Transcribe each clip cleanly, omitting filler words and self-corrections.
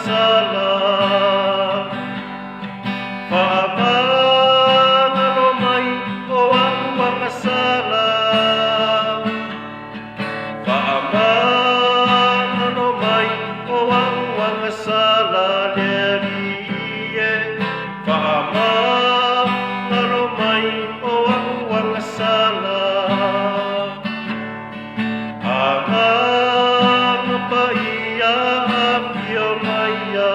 agasala. Faamagalo mai o a'u agasala. Faamagalo mai o a'u agasala le Alii e. Faamagalo mai o a'u agasala. Agaga Paia afio maia.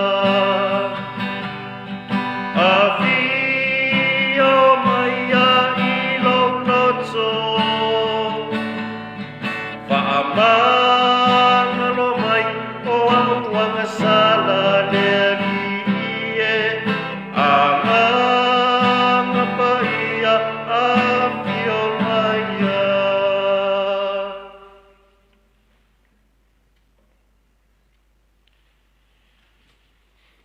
Afio maia i lou loto. Faamagalo mai o a'u agasala le Alii e. Agaga Paia afio maia.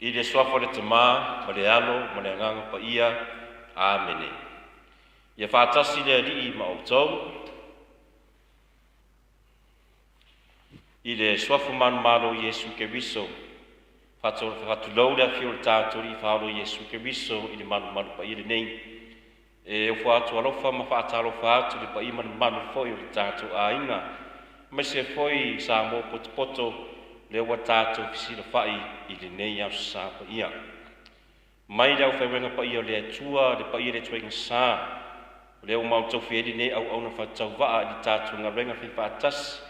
I le suafa o le Tamā, ma le Alo, ma le Agaga Paia. Amene. Ia faatasi le Alii ma outou. I le suafa manumalo o Iesu Keriso, faatulou le afio o le tatou Alii Faaola o Iesu Keriso i le malumalu paia lenei. E ofo atu alofa ma faatalofa atu le paia malumalu foi o le tatou aiga, aemaise foi Samoa potopoto lea ua tatou fesilafai i lenei aso sa paia. Mai le aufaigaluega paia o le Atua, le paia i le ituaiga sa, o lea ua matou fia ai lenei auauna faatauvaa i le tatou galuega faifaatasi.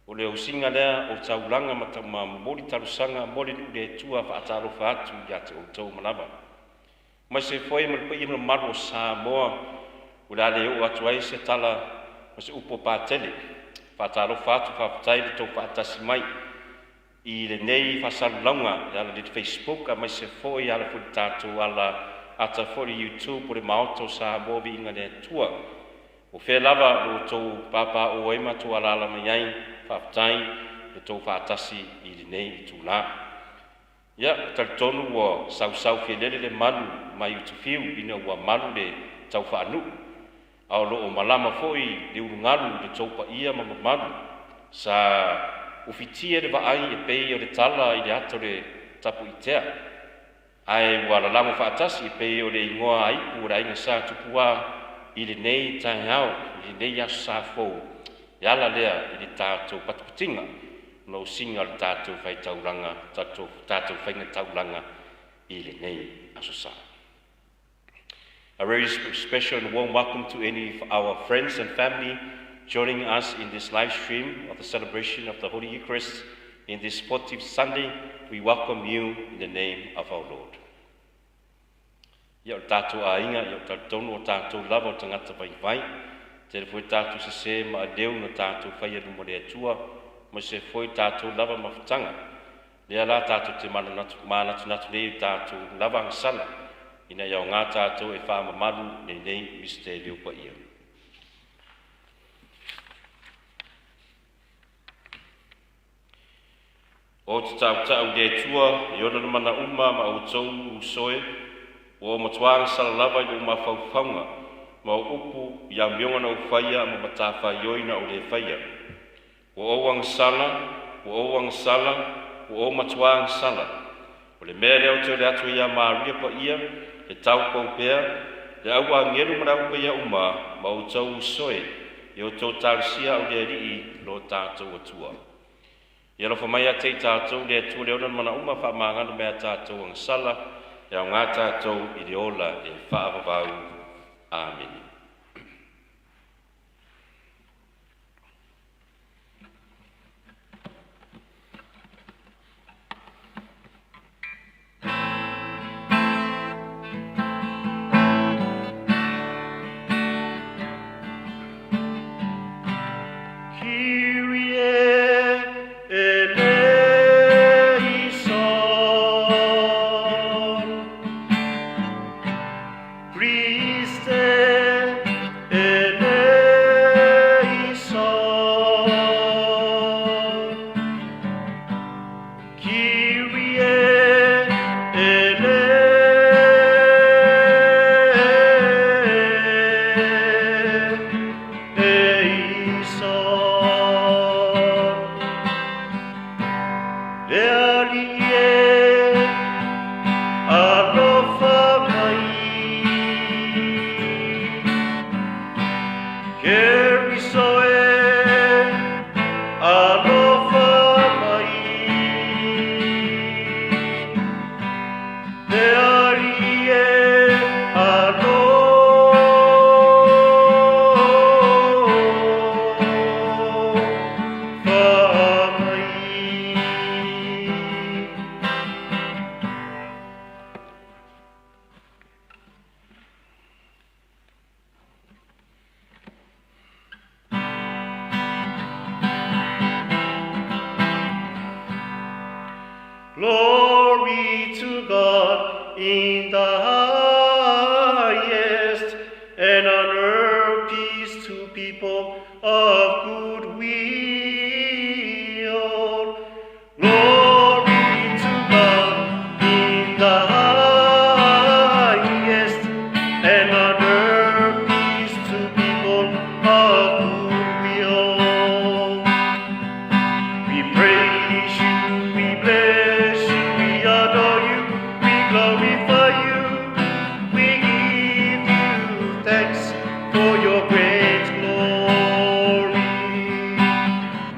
O le usiga lea o taulaga ma momoli talosaga mo le nuu le Atua faatalofa atu ia te outou ma lava. Aemaise foi ma le paia ma le mamalu o Samoa, o le a le oo atu ai se tala ma se upu o patele. Faatalofa atu, faafetai le tou faatasi mai i lenei faasalalauga e ala i le Facebook, aemaise foi e ala foi i le tatou ala ata foi i le YouTube o le Maota o Samoa Viiga i le Atua. O fea lava lo outou papaaao ai ma outou alaala mai ai, faafetai le tou faatasi i lenei itula. Ia, e talitonu ua sausau fialele le malu mai Utufiu ina ua malu le tau faanuu, a o lo o malama foi le ulugalu i le tou paia ma mamalu. Sa ufitia le vaai e pei o le tala i le ata o le tapuitea, ae ua lalago faatasi e pei o le igoa a ipu o le aiga Sa Tupuā i lenei taeao, i lenei aso sa fou, e ala lea i le tatou patipatiga ona o usiga o le tatou faitaulaga, tatou faiga taulaga i lenei aso sa. A very special and warm welcome to any of our friends and family joining us in this live stream of the celebration of the Holy Eucharist in this 40th Sunday. We welcome you in the name of our Lord. Ia, o le tatou aiga, ia o talitonu o tatou lava o tagata vaivai. Tele foi tatou sese ma aleu na tatou faia i luma o le Atua, ma se foi tatou lava mafutaga. Lea la tatou te manatunatu nei i tatou lava agasala, ina ia aoga tatou e faamamalu lenei misitelio paia. Ou te tautau i le Atua i ona mana uma ma outou usoe, ua ou matua agasala lava i lou mafaufauga ma ou upu i amioga na ou faia ma matafaioi na ou le faia. Ua ou agasala, ua ou agasala, ua ou matua agasala. O le mea lea ou te ole atu ai ia Maria paia, e taupou pea, le au agelu ma le au paia uma ma outou usoe, i outou talosia au le Alii lo tatou Atua. Ia alofa mai ia te i tatou le Atua le ona mana uma faamagalo mai a tatou agasala, e aoga tatou i le ola e faavavau. Amene. Kyrie eleison. Christe. Glory to God in the highest, and on earth peace to people of good will. Glory to God in the highest, and on earth peace to people of good will. We praise you, we bless you, we adore you, we glorify you, we give you thanks for your great glory.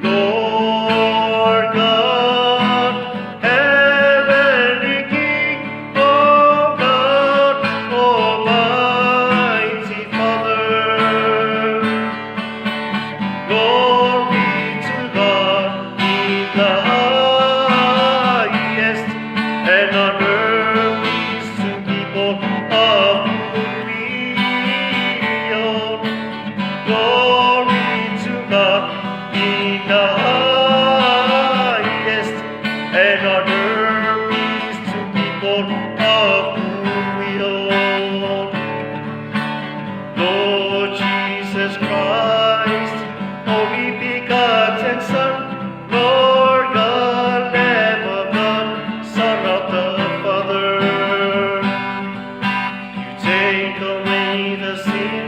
Lord God, heavenly King, O God, Almighty Father. Glory to God in the highest, and on earth peace to people of good will. Glory to God in the highest, and on earth peace to people of good will. Lord Jesus Christ, only begotten Son, Lord God, Lamb of God, Son of the Father. You take away the sin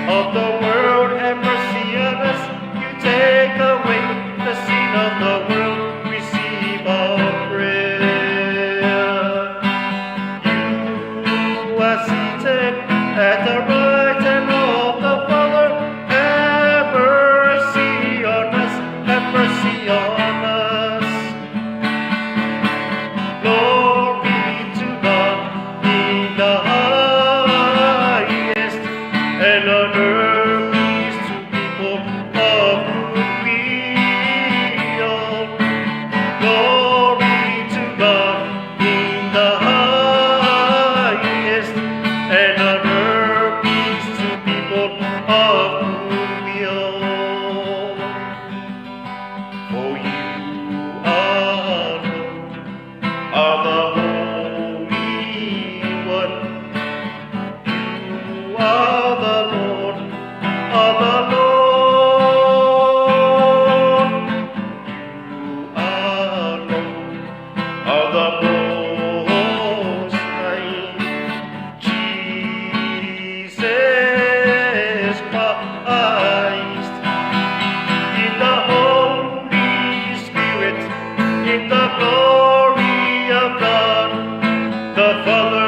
of the world, have mercy on us. You take away the sin of the world, receive our prayer. You are seated at the right hand of the Father. Have mercy on us, have mercy on us. Glory to God in the highest, and on earth peace to people of good will. Glory to God in the highest, and on earth peace to people of good will. For you alone are the Holy One. You are the Lord, are the Lord. You alone are the Most High. Jesus Christ, in the Holy Spirit, in the glory of God, the Father.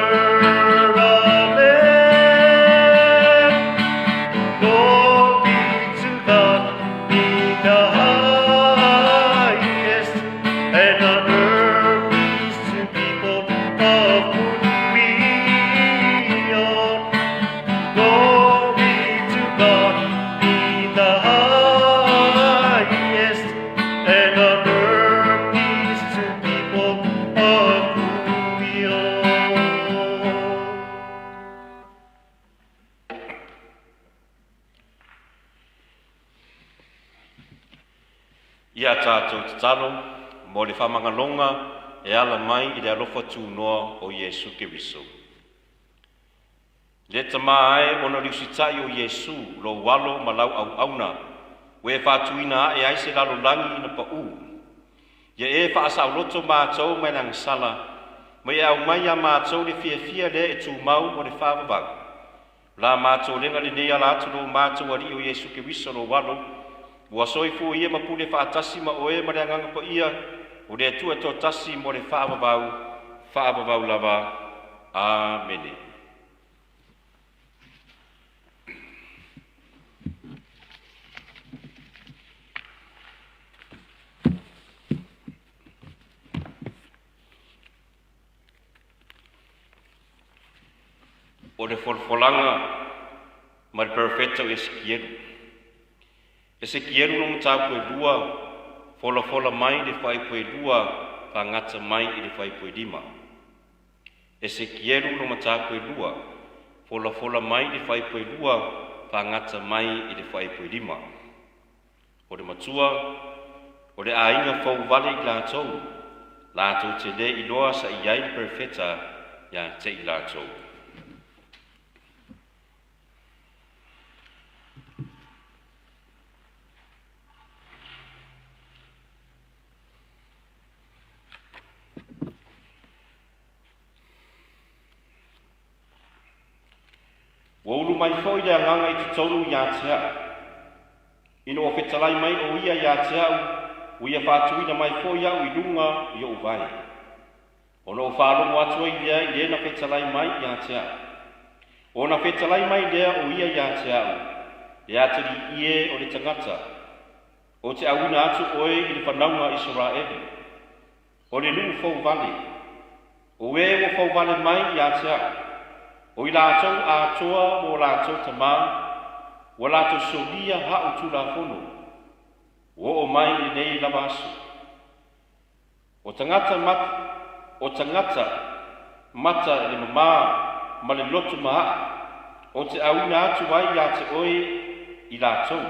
Amen. Glory to God in the highest, and on earth peace to people of good will. Glory to God in the highest, and on earth peace to people of good will. Ia tatou tatalo mo le faamagaloga e ala mai i le alofa tunoa o Iesu Keriso. Le Tamā e, ona o le usitai o Iesu, lou alo ma lau auauna, ua e faatuina ae ai se lalolagi ina paʻū. Ia e faasaoloto matou mai le agasala, ma e aumai iā matou le fiafia lea e tumau mo le faavavau. O la matou lega lenei ala atu lo matou Alii o Iesu Keriso lou alo, ua soifua ia ma pule faatasi ma oe ma le Agaga Paia o le Atua e toatasi mo le faavavau, faavavau lava. Amene. O le folafolaga ma le perofeta o Esekielu. Esekielu lo mataupu e lua, folafola mai le fuaiupu e lua, faagata mai i le fuaiupu e lima. Esekielu lo mataupu e lua, folafola mai le fuaiupu e lua, faagata mai i le fuaiupu e lima. O le matua, o le aiga fouvale i latou. Latou te le iloa sa i ai le perofeta ia te i latou. Ua ulu mai foi le agaga i totonu ia te au. Ina ua fetalai mai o ia ia te au, ua ia faatuina mai foi au i luga i ou vae. Ona ou faalogo atu ai lea i le na fetalai mai ia te au. Ona fetalai mai lea o ia ia te au, le atalii e o le tagata, ou te auina atu oe i le fanauga a Isaraelu. O le nuu fouvale, o e ua fouvale mai ia te au, o i latou atoa ma o latou tamā, ua latou solia ha'u tulafono, ua oo mai i lenei lava aso. O tagata mat, o tagata mata i le mamā ma le loto ma'a, ou te auina atu ai ia te oe i latou.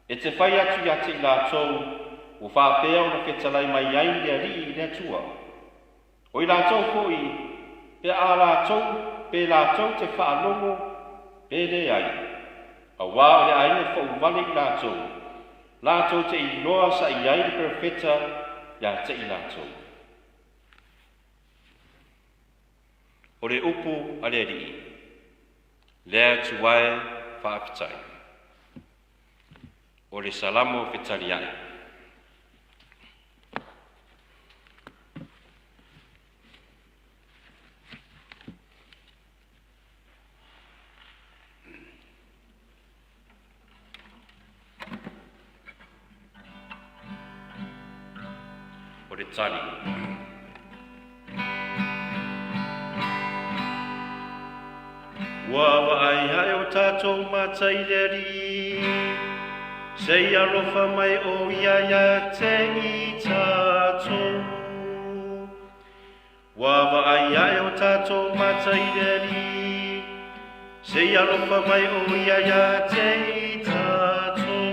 E te fai atu ia te i latou, ua faapea ona fetalai mai ai le Alii i le Atua. O i latou foi, pe a latou, pe latou te faalogo, pe leai, auā o le aiga fouvale i latou, latou te iloa sa i ai le perofeta ia te i latou. O le upu a le Alii, Le Atua e, faafetai. O le Salamo fetaliai. O le tali. Ua vaai ae o tatou mata i le Alii, se i alofa mai o ia ia te i tatou. Ua vaai ae o tatou mata i le Alii, se i alofa mai o ia ia te i tatou.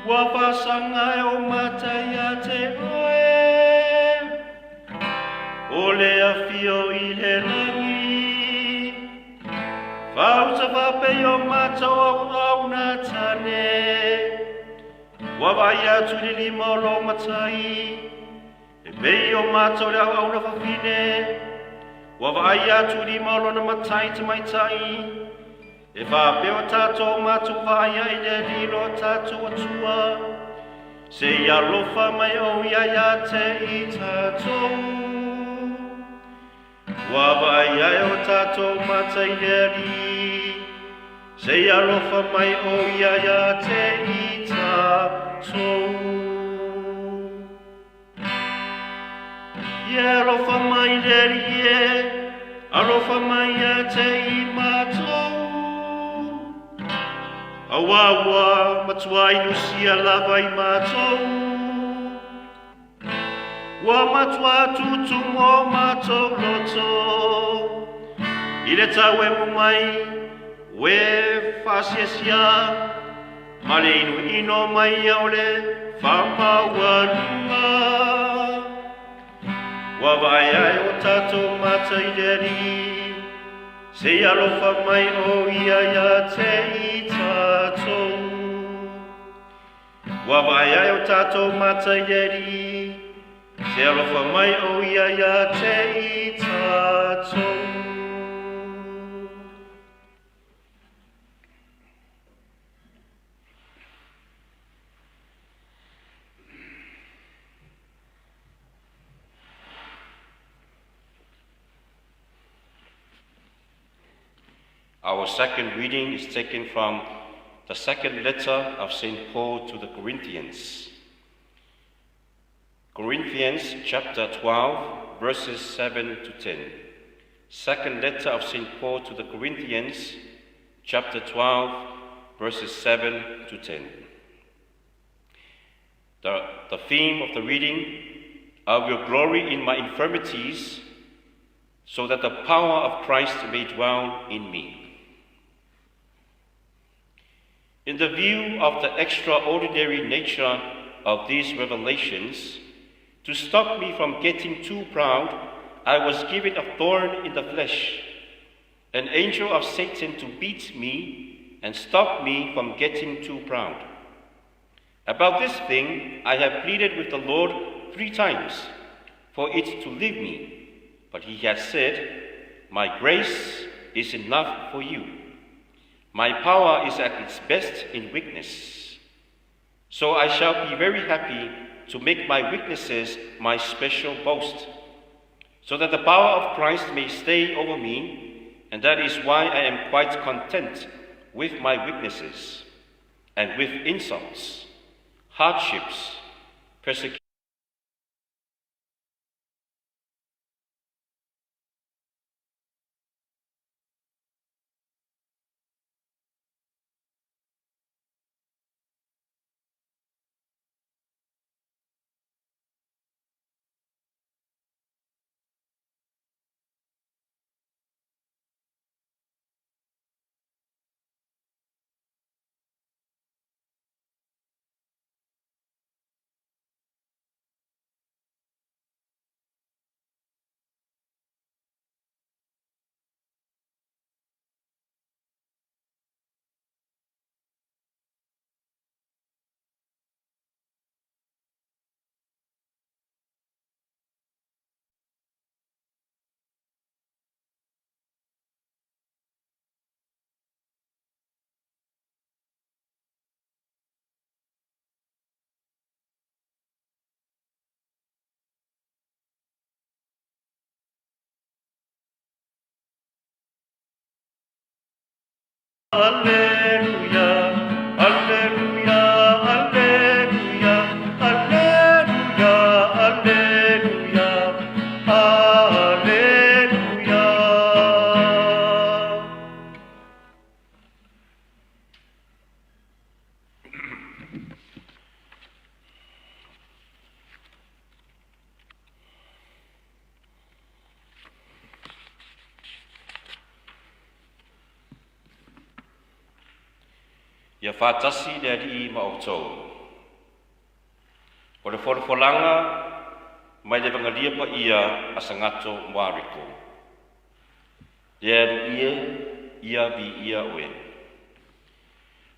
Ua faasaga e o mata ia te oe, o le afio i le lagi. Faausa faapei o mata o auauna tane, ua vaai atu i le lima o lou matai. E pei o mata o le auauna fafine, ua vaai atu i lima o lona matai tamaitai. E faapea o tatou matou vaai ai le Alii lo tatou Atua, se i alofa mai o ia ia te i tatou. Ua vaai ai o tatou mata i le Alii, se i alofa mai o ia ia te i tatou. Ia alofa mai le Alii e, alofa mai ia te i matou. Auā ua matua inusia lava i matou. Ua matua tutumu o matou loto i le tauemu mai ue faasiasia ma le inuino mai o le faamaualuga. Ua vaai ae o tatou mata i le Alii, se i alofa mai o ia ia te i tatou. Ua vaai ae o tatou mata i le Alii, se alofa mai o ia ia te i tatou. Our second reading is taken from the second letter of St. Paul to the Corinthians. Corinthians chapter 12, verses 7 to 10. Second letter of St. Paul to the Corinthians, chapter 12, verses 7 to 10. The theme of the reading, I will glory in my infirmities, so that the power of Christ may dwell in me. In the view of the extraordinary nature of these revelations, to stop me from getting too proud, I was given a thorn in the flesh, an angel of Satan to beat me and stop me from getting too proud. About this thing I have pleaded with the Lord 3 times for it to leave me, but he has said, My grace is enough for you. My power is at its best in weakness. So I shall be very happy to make my weaknesses my special boast, so that the power of Christ may stay over me, and that is why I am quite content with my weaknesses and with insults, hardships, persecutions, Alleluia, Alleluia, Alleluia, Alleluia, Alleluia, Alleluia. Ia faatasi le Alii ma outou. O le folafolaga mai le Evangelia Paia a Sagato Mareko. Le Alii e, ia viia oe.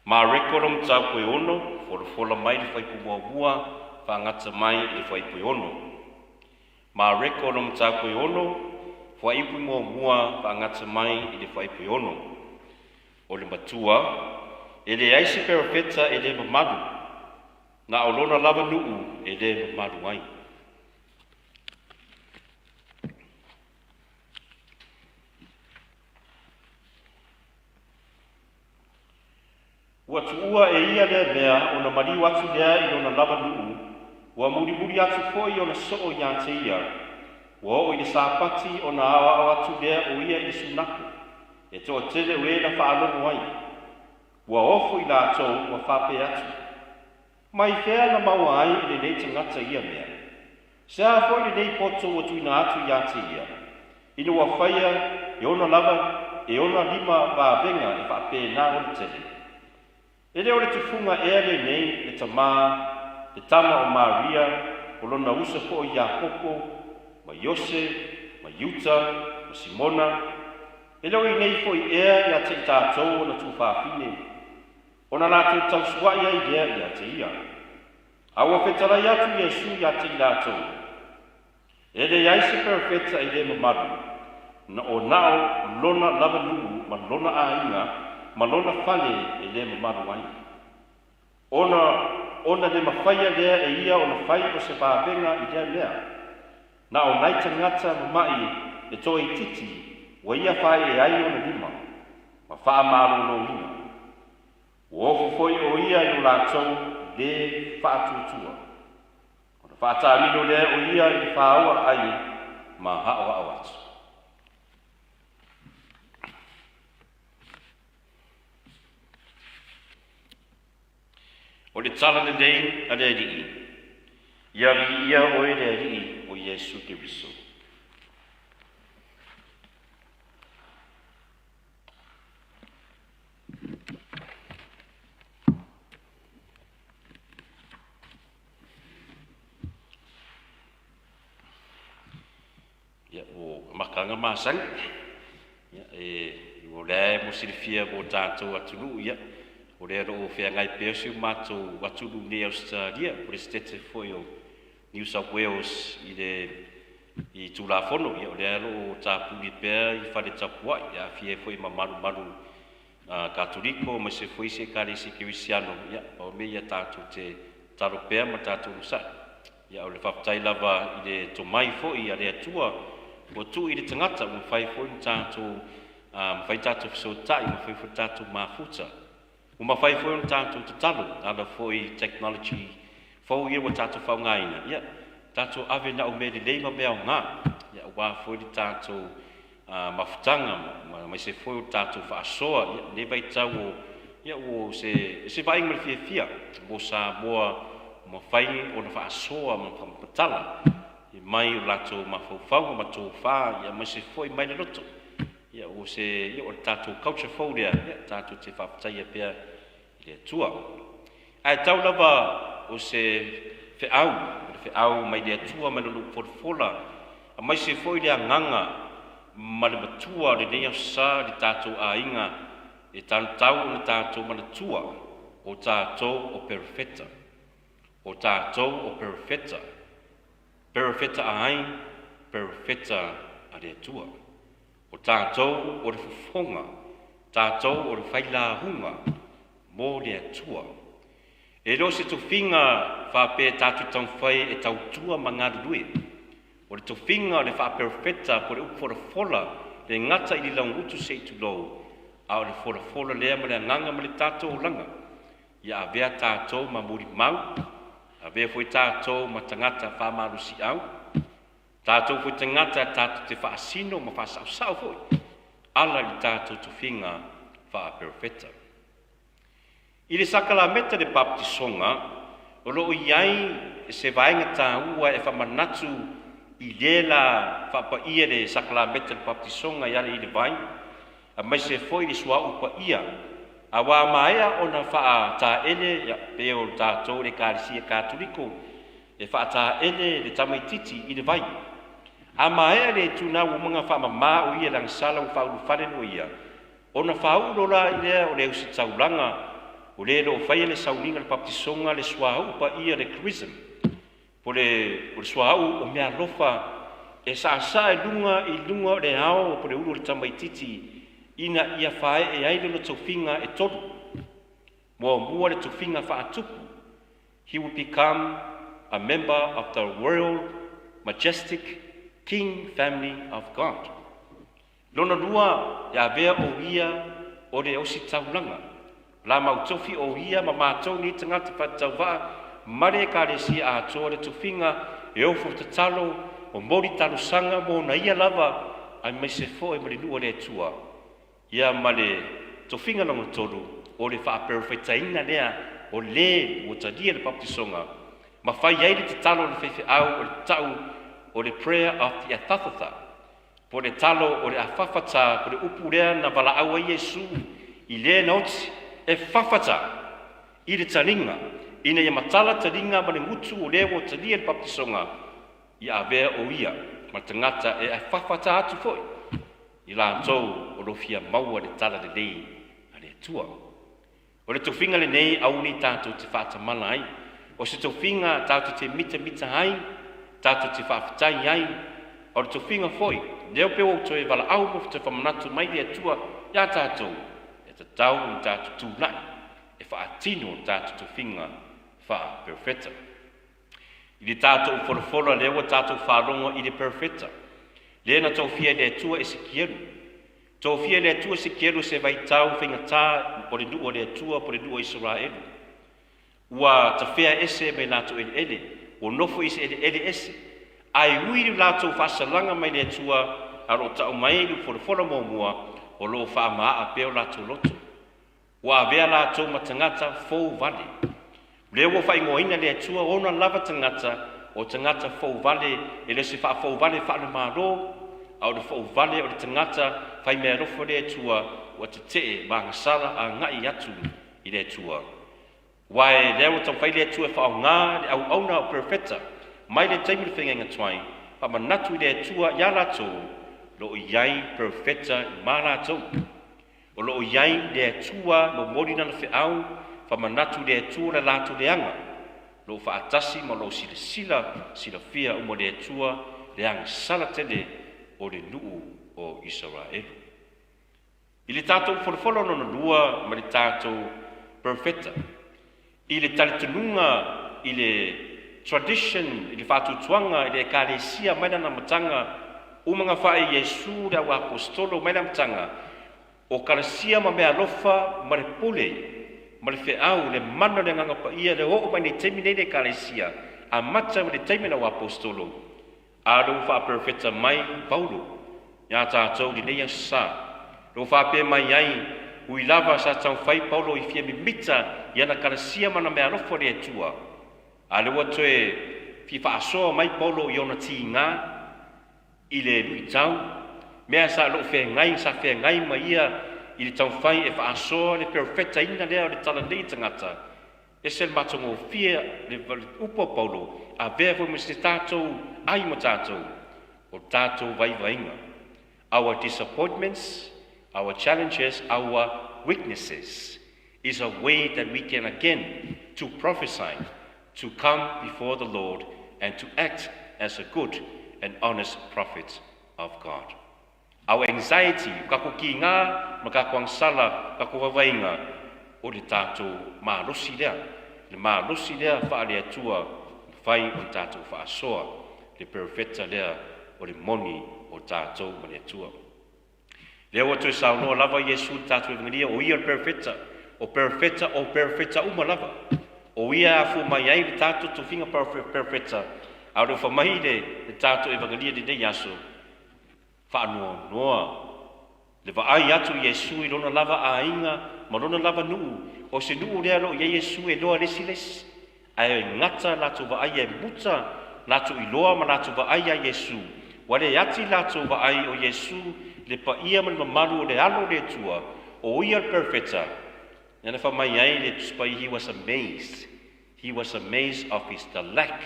Mareko le mataupu e ono, folafola mai le fuaiupu muamua, faagata mai i le fuaiupu e ono. Mareko le mataupu e ono, fuaiupu muamua, faagata mai i le fuaiupu e ono. O le matua, e leai se perofeta e le mamalu, na o lona lava nuu e le mamalu ai. Ua tuua e ia lea mea ona maliu atu lea i lona lava nuu, ua mulimuli atu foi ona soo ia te ia. Ua oo i le Sapati ona aoao atu lea o ia i le sunaku, e toatele o e na faalogo ai. Ua ofo i latou ua faapea atu, Mai fea na maua ai e lenei tagata ia mea? Se a foi lenei poto ua tuuina atu ia te ia, ina ua faia e ona lava e ona lima vavega e faapena ona tele. E le o le tufuga ea lenei le tamā, le tama o Maria, o lona uso foi Iakopo, ma Iose, ma Iuta, ma Simona? E le o i nei foi ea ia te i tatou ona tuufafine, ona latou tausua'i ai lea ia te ia. A ua fetalai atu Iesu ia te i latou, E leai se perofeta e le mamalu, na o na o lona lava nuu ma lona aiga ma lona fale e le mamalu ai. Ona ona le mafaia lea e ia ona fai o se vavega i lea mea. Na o nai tagata mama'i e toaitiiti ua ia faaee ai ona lima ma faamaloloina. Ua ofo foi o ia i lo latou lē faatuatua. Ona faatamilo lea o ia i le fāua ai ma aoao atu. O le tala lelei a le Alii, ia viia oe le Alii o Iesu Keriso. makaga masani. Ia, e, o lea e mo silafia mo tatou atunuu, ia, o lea o lo o feagai pea si o matou atunuu nei Ausetalia, po o le Setete foi o New South Wales i le i Tulafono, ia, o lea o lo o tapuni pea i fale tapuai, e aafia ai foi ma malumalu Katoliko aemaise foi isi Ekalesia Kerisiano. Ia, pau le mea ia tatou te tatalo pea ma tatou onosai. Ia, o le faafetai lava i le tomai foi a le Atua ua tuu i le tagata ua mafai foi ona tatou mafai tatou fesootai, mafai foi tatou mafuta. Ua mafai foi ona tatou tatalo, ala foi i technology fou ia ua tatou faaaogaina, ia, tatou ave na o mea lelei ma mea aoga, ia, aua foi le tatou mafutaga aemaise foi o le tatou faasoa, ia, lenei vaitau o, ia, ua se, se vaaiga ma le fiafia mo Samoa ua mafai ona faasoa ma faamatala mai o latou mafaufauga ma tofa, ia, aemaise foi mai le loto. Ia, ua se, ia, o le tatou culture fou lea, ia, tatou te faafetaia pea i le Atua. Ae tau lava o se feau, o le feau mai le Atua mai lona folafola, aemaise foi le agaga ma le matua o lenei aso sa le tatou aiga e tatau ona tatou manatua o tatou o perofeta. O tatou o perofeta. Perofeta a ai? Perofeta a le Atua. O tatou o le fofoga, tatou o le failauga mo le Atua. E le o se tofiga faapea tatou taumafai e tautua ma galulue. O le tofiga o le faaperofeta po o le upu folafola le gata i le laugutu se i tulou, a o le folafola lea ma le agaga ma le tatou olaga. Ia avea tatou ma mulimau, avea foi tatou ma tagata faamalosiau, tatou foi tagata tatou te faasino ma faasaosao foi, ala i le tatou tofiga faaperofeta. I le sakalameta le baptisoga, o lo o i ai se vaega taua e faamanatu i lē la faapaia le sakalameta le baptisoga i ala i le vai, aemaise foi le suauu paia, auā maea ona faataele, ia, pe o tatou le Ekalesia Katoliko e faataele le tamaititi i le vai. A maea le tuna ua uma ona faamamā o ia le agasala ua faaulufale loa ia, ona faauu loa la i lea o le ositaulaga o le o lo o faia le sauniga le baptisoga le suauu paia le chrism, po o le suauu o meaalofa e saasaa i luga i luga o le ao po o le ulu o le tamaititi ina ia faaee ai lona tofiga e tolu. Muamua le tofiga faatupu, he will become a member of the royal majestic king family of God. Lona lua, e avea o ia o le ositaulaga. La mautofi o ia ma matou nei tagata faatauvaa ma le Ekalesia atoa le tofiga e ofo tatalo o moli talosaga mo ona ia lava aemaise foi ma le nuu o le Atua. Ia ma le tofiga lona tolu o le faaperofetaina lea o le ua talia le baptisoga ma fai ai le tatalo a le faifeau o le tau o le prayer of the Ephphatha, po le talo o le afafata, po le upu lea na valaau ai Iesu i le na oti e fafata i le taliga ina ia matala taliga ma le gutu o le ua talia le baptisoga ia avea o ia ma tagata e afafata atu foi i latou o lo fia maua le tala lelei a le Atua. O le tofiga lenei aua nei tatou te faatamala ai. O se tofiga tatou te mitamita ai, tatou te faafetai ai. O le tofiga foi, lea pe ua toe valaau ma toe faamanatu mai le Atua ia tatou, e tatau ona tatou tulai e faatino le tatou tofiga faaperofeta. I le tatou folafola lea ua tatou faalogo i le perofeta, lea na tofia e le Atua Esekielu. Tofia e le Atua Esekielu se vaitau faigata o le nuu o le Atua po o le nuu o Isaraelu. Ua tafea ese mai latou eleele, ua nofo i se eleele ese, ae ui le latou faasalaga mai le Atua a o lo o tau mai le folafola muamua o lo o faamaa pea o latou loto. Ua avea latou ma tagata fou vale. O lea ua faaigoaina le Atua ona lava tagata o tagata fou vale e le o se faafou vale faale-Malo, a o le fou vale o le tagata fai meaalofa le Atua ua tetee ma agasala agai atu i le Atua. Aua e lea ua taumafai le Atua e faaaoga le auauna o perofeta mai le taimi o le feagaiga tuai, faamanatu i le Atua ia latou. Lo o i ai perofeta ma latou. O lo o i ai le Atua momoli lana feau, famanatu i le Atua le latou leaga. O lo o faatasi ma o lo o silasila silafia uma le Atua le agasala tele o le nuu o Isaraelu. I le tatou folafolaga lona lua ma le tatou perofeta, i le talitonuga i le tradition, i le faatuatuaga i le Ekalesia mai lana amataga, uma na fai Iesu le au aposetolo mai le amataga, o kalasia ma meaalofa ma le pule ma le feau, le mana o le Agaga Paia le oo mai le taimi nei le Ekalesia, amata mai le taimi o le au aposetolo, a o lea ua faaperofeta mai Paulo iā tatou i lenei aso sa. Ua faapea mai ai, ui lava sa taumafai Paulo i fia mimita i ana kalasia ma ana meaalofa o le Atua, a o lea ua toe fia faasoa mai Paulo i ona tiga i le luitau, mea sa loo feagai, sa feagai ma ia i le taumafai e faasoa le perofetaina lea o le talalelei i tagata. Ese le matagofie le upu a Paulo, avea foi ma se tatou ai ma tatou, o tatou vaivaiga. Our disappointments, our challenges, our weaknesses is a way that we can again to prophesy, to come before the Lord and to act as a good and honest prophet of God. Our anxiety, kako ki ngā, ma kako angsala, kako vaivaiga, o le tatou malosi lea. Le malosi lea faale Atua fai o le tatou faasoa, le perofeta lea o le moni o tatou ma le Atua. Lea ua toe saunoa lava Iesu i le tatou Evangelia, o ia le perofeta, o perofeta, o perofeta uma lava. O ia afua mai ai le tatou tofiga perofeta, a o le ufa mai le tatou Evangelia lenei aso, faanoanoa le vaai atu i Iesu i lona lava aiga ma lona lava nuu, o se nuu lea lo o i ai Iesu e loa lesi lesi, ae gata latou vaai e muta latou iloa ma latou vaai ia Iesu, ua le ati latou vaai o Iesu le paia ma le mamalu o le alo o le Atua, o ia le perofeta. Na fa mai ai le Tusi Paia, he was amazed. He was amazed of his the lack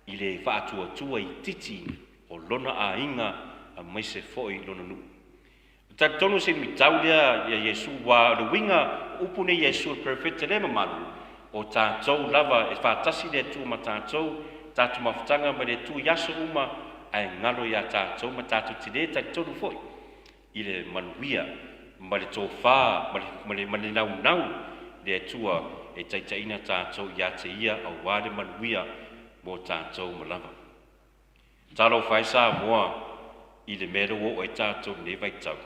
i le faatuatua i titi o lona aiga a maise foi lona nuu. Talitonu se luitau lea ia Iesu, ua o le uiga upu nei Iesu le perofeta le mamalu, o tatou lava e faatasi le Atua ma tatou, tatou mafutaga ma le Atua i aso uma, ae galo iā tatou ma tatou te le talitonu foi i le manuia ma le tofa ma le naunau le Atua e taitaiina tatou ia te ia aua le manuia mo tatou ma lava. Talofa ai Samoa i le mea lea ua oo ai tatou i lenei vaitau.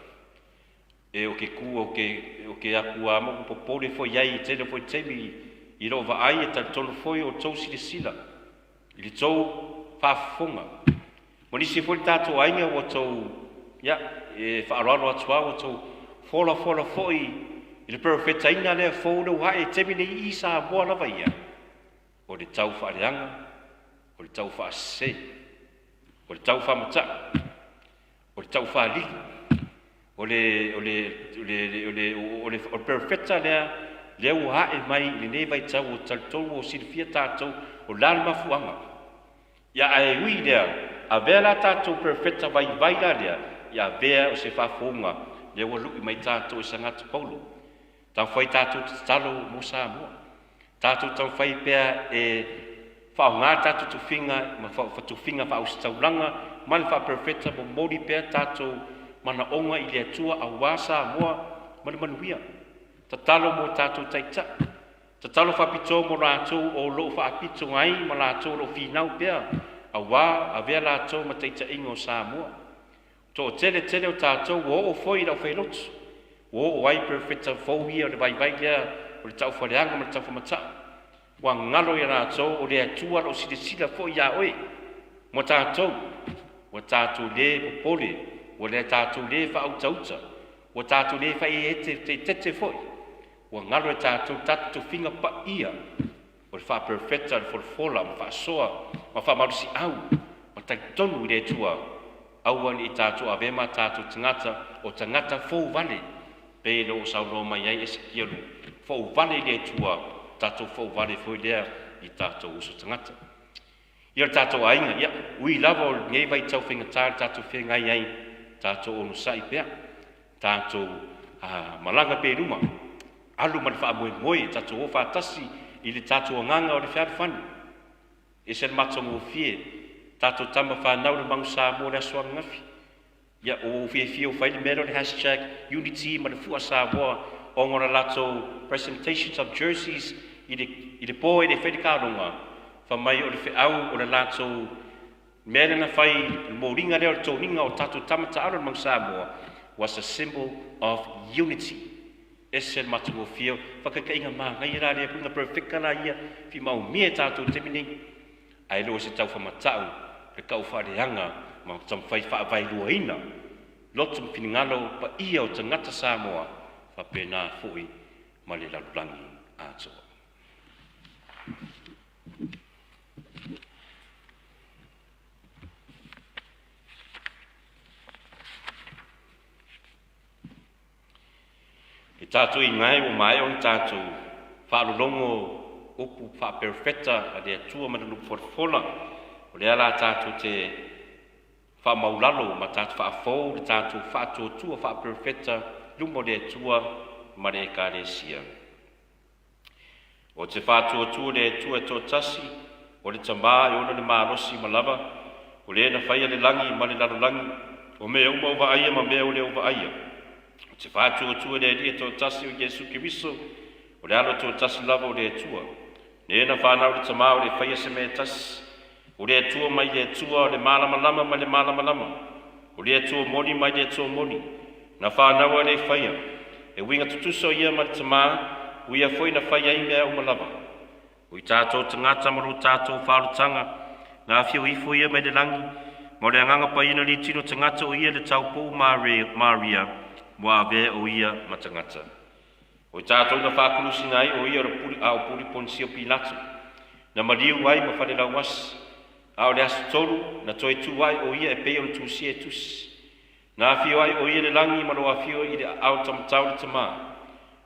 E o ke ku o ke aku a mo popole foi ai i tele foi taimi i lou vaai e talitonu foi o tou silasila i le tou faafofoga. Ma nisi foi le tatou aiga ua tou, ia, e faaaloalo atu lava ua tou folafola foi i le perofetaina lea fou lea ua ae i taimi nei i Samoa lava ia, o le tau faaleaga, o le tau faasese, o le tau faamatau, o le tau faalili, o le perofeta lea lea ua ae mai i lenei vaitau o talitonu o silafia tatou o la le mafuaaga. Ia ae ui lea, avea la tatou perofeta vaivai la lea, ia avea o se faafouga lea ua lui mai tatou e Sagata Paulo. Taumafai tatou te tatalo mo Samoa. Tatou taumafai pea e faaaoga tatou tofiga ma tofiga faaositaulaga ma le faaperofeta momoli pea tatou manaoga i le Atua aua Samoa ma le manuia. Tatalo mo tatou taitai. Tatalo faapitoa mo latou o loo faapito ai ma latou o loo finau pea aua avea latou ma taitaiga o Samoa. Toatele tele o tatou ua oo foi i le aufailotu, ua oo ai perofeta fou ia o le vaivai lea o le taufaleaga ma le taufamatau. Ua galo ia latou o le Atua o loo silasila foi iā oe ma tatou, ua tatou le popole, ua le tatou le faautauta, ua tatou le faaeteetete foi. Ua galo e tatou tatou tofiga paia o le faaperofeta, le folafola ma faasoa ma faamalosiau ma talitonu i le Atua. Aua ne i tatou avea ma tatou tagata o tagata fouvale, pei o saunoa mai ai Esekielu, fouvale i le Atua, tatou fouvale foi lea i tatou uso tagata. Ia le tatou aiga, ia, ui lava o lenei vaitau faigata le tatou feagai ai, Tatou onosai pea, tatou malaga pea i luma, alu ma le faamoemoe, tatou o faatasi i le tatou agaga o le fealofani. E ese le matagofie, tatou tama fanau le Manu Samoa i le aso ananafi. Ia, ua ou fiafia ua fai le mea lea o le hashtag unity ma le fua Samoa ona o le latou presentations of jerseys i le po e le fai le kaloga, fai mai o le feau o le latou mea lea na fai, le moliga lea o le toniga o tatou tama taalo le Manu Samoa was a symbol of unity. Ese le matagofie, faakaikaiga manaia la lea puiga perfecta la ia fimaomia e tatou taimi nei. Ae le o se taufamatau le taufaaleaga ma taumafai faavaeluaina loto ma finagalo paia o tagata Samoa faapena foi ma le lalolagi atoa. E tatou inai ua maea ona tatou faalologo upu faaperofeta a le Atua ma lana folafola, o lea la tatou te faamaulalo ma tatou faafou le tatou faatuatua faaperofeta luma o le Atua ma le Ekalesia. O te faatuatua le Atua e toatasi, o le Tamā e ona le malosi ma lava, o le na faia le lagi ma le lalolagi, o mea uma o vaaia ma mea o le o vaaia. O te faatuatua le Alii e toatasi o Iesu Keriso, o le alo toatasi lava o le Atua. Le na whanau le Tamā o le whaia se mea tasi, o le Atua mai le Atua, o le malamalama mai le malamalama, o le Atua moni mai le Atua moni, na whanau a le whaia, e uiga tutusa o ia ma le Tamā, o ia foi na whai ai mea uma lava. O i tātou tagata ma lo tātou faalutaga, na afio ifo ia mai le lagi, ma o le agaga paia le tino tagata o ia le taupou Maria, ua avea o ia ma tagata. O i tātou na whākulusina ai o ia o le puri, a o puri Ponsio Pilato, na maliu ai ma whare lauasi, a o le aso tolu, na toe tū ai o ia e pei o le tusia e tusi. Na afio ai o ia le lagi ma lo afio i le ao tamatau le tamā.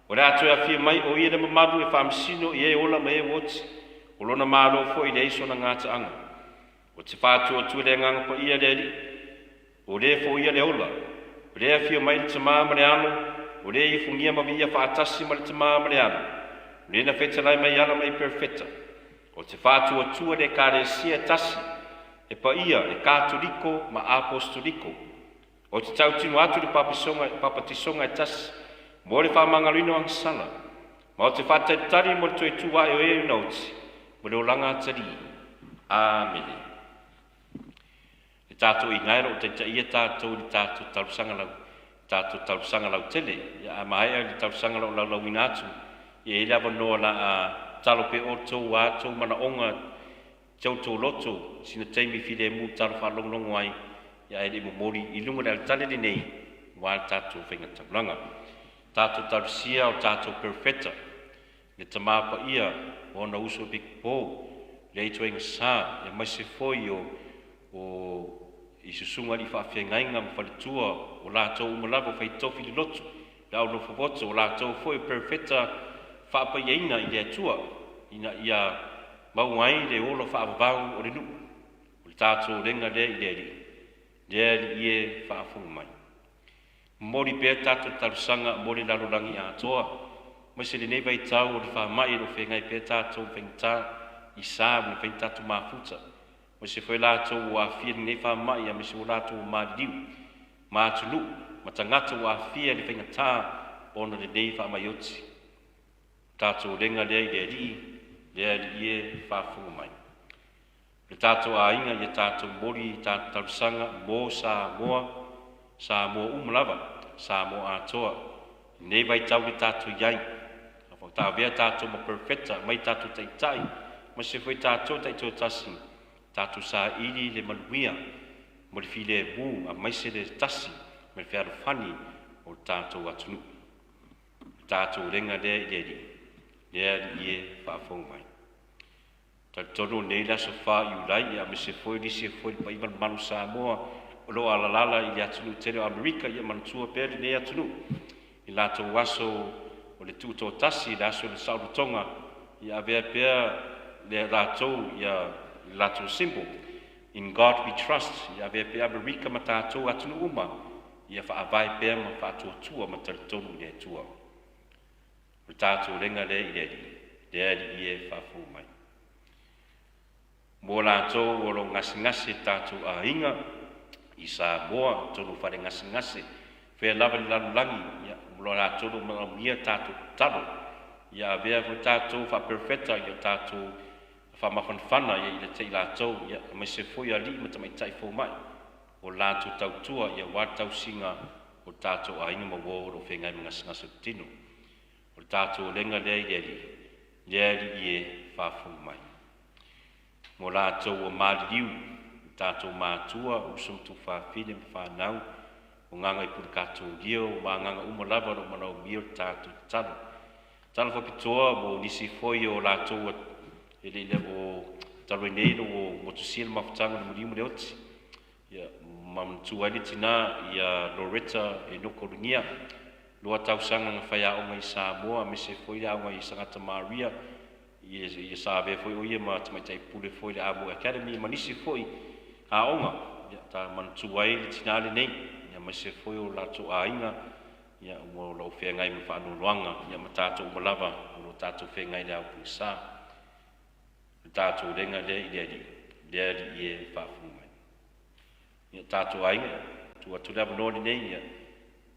O le a toe afio mai o ia le mamalu e faamasino i e ola ma e oti, o lona malo foi le aiso na ngātaanga. O te whātua le agaga paia le Alii, o le fo ia le ola, o le afio mai le tamā ma le alo, o le ifungia ma via whaatasi ma le tamā ma le alo, o le na whetalai mai ala mai perfeta. O te whātua le karesia tasi, e paia e katoliko ma apostoliko. O te tautino atu le papatisonga e tasi, mo le whamangalino ang sala, ma o te whātaritari mo le toe tū ai o e unauti, mo le olanga atari. Amene. Le tātou i ngaero o taita ia tātou le tātou talusanga lau tele. Ia a maea le talusanga lau lau lau ina atu. Ia e lava noa la a talo pe o tau a tau mana onga tau tau loto sina taimi file mu talo whaalonglongo ai. Ia e le momori i lunga le altale le nei wa tātou whainga taulanga. Tātou talusia o tātou perfecta. Le tamapa ia o ona uso big po. Le aituenga sa e maise foi o i susunga li whaafengainga ma whaletua o lātou umalava o whaitofi le lotu le au nofofoto o lātou foi o perfecta whaapaiaina i le atua ina ia mau ai le ola whaavavau o le nuu o le tātou renga lea i le alii lea li ie whaafonga mai. Mori pea tātou talusanga mo le lalolangi atoa mai se lenei vaitau o le whaamai e lo whengai pea tātou whaingtā i sā mo le whaingtātou mafuta. Mo se foi lātou o afia lenei whaamai a me se o lātou o maliliu ma atunu ma tagata ua afia le faigata ona lenei faamaioti. Tatou lega lea i le Alii, le Alii e faafofoga mai. Le tatou aiga ia tatou moli i tatou talosaga mo Samoa, Samoa uma lava, Samoa atoa. Lenei vaitau le tatou iai, taavea tatou ma perfecta mai tatou taitai, ma se foi tatou taitoatasi, tatou saili le manuia mo le filemu a maise le tasi ma le fealofani o le tatou atunuu. Le tatou lega lea i le Alii, le Alii e faafofoga mai. Talitonu nei le aso 4 Iulai ia me se foi nisi e foi le paia malumalu Samoa o lo alalala i le atunuu tele o Amerika ia manatua pea lenei atunuu i latou aso o le tutoatasi le aso o le saolotoga ia avea pea le latou ia le latou symbol In God We Trust ia avea pea Amerika ma tatou atunuu uma. Ia faavae pea ma faatuatua ma talitonu i le Atua. O le tatou lega lea i le Alii, le Alii e faafofoga mai. Mo latou o lo o gasegase tatou aiga i Samoa, totonu o fale gasegase, fea lava i le lalolagi, ia, mo latou o lo o manaomia tatou tatalo, ia avea foi tatou faaperofeta ia tatou faamafanafana ia ia te i latou, ia, aemaise foi alii ma tamaitai fomai o latou tautua ia aua le tausiga o tatou aiga ma uo o lo o feagai ma gasegase o le tino. O le tatou lega lea i le Alii, le Alii e faafofoga mai. Mo latou ua maliliu, o tatou matua, uso ma tuafafine ma fanau, o gaga i pulekatolia, o magaga uma lava o lo o manaomia o le tatou tatalo. Tatalo faapitoa mo nisi foi o latou e le i o talu ai nei ua motusia le mafutaga o le maliu ma le oti. Ia, manatua ai le tina ia Loretta Enoko Lugia, 2 tausaga na faiaoga i Samoa, aemaise foi le aoga i Sagata Maria, ia, ia sa avea foi o ia ma tamaitai pule foi le Amo Academy ma nisi foi aoga. Ia, ta manatua ai le tina lenei, ia aemaise foi o latou aiga, ia, ua lou feagai ma faanoanoaga, ia ma tatou uma lava o lo tatou feagai le au pugisa. Le tatou lega lea i le Alii, le Alii e faafofoga mai. Ia tatou aiga, tuu atu le avanoa lenei, ia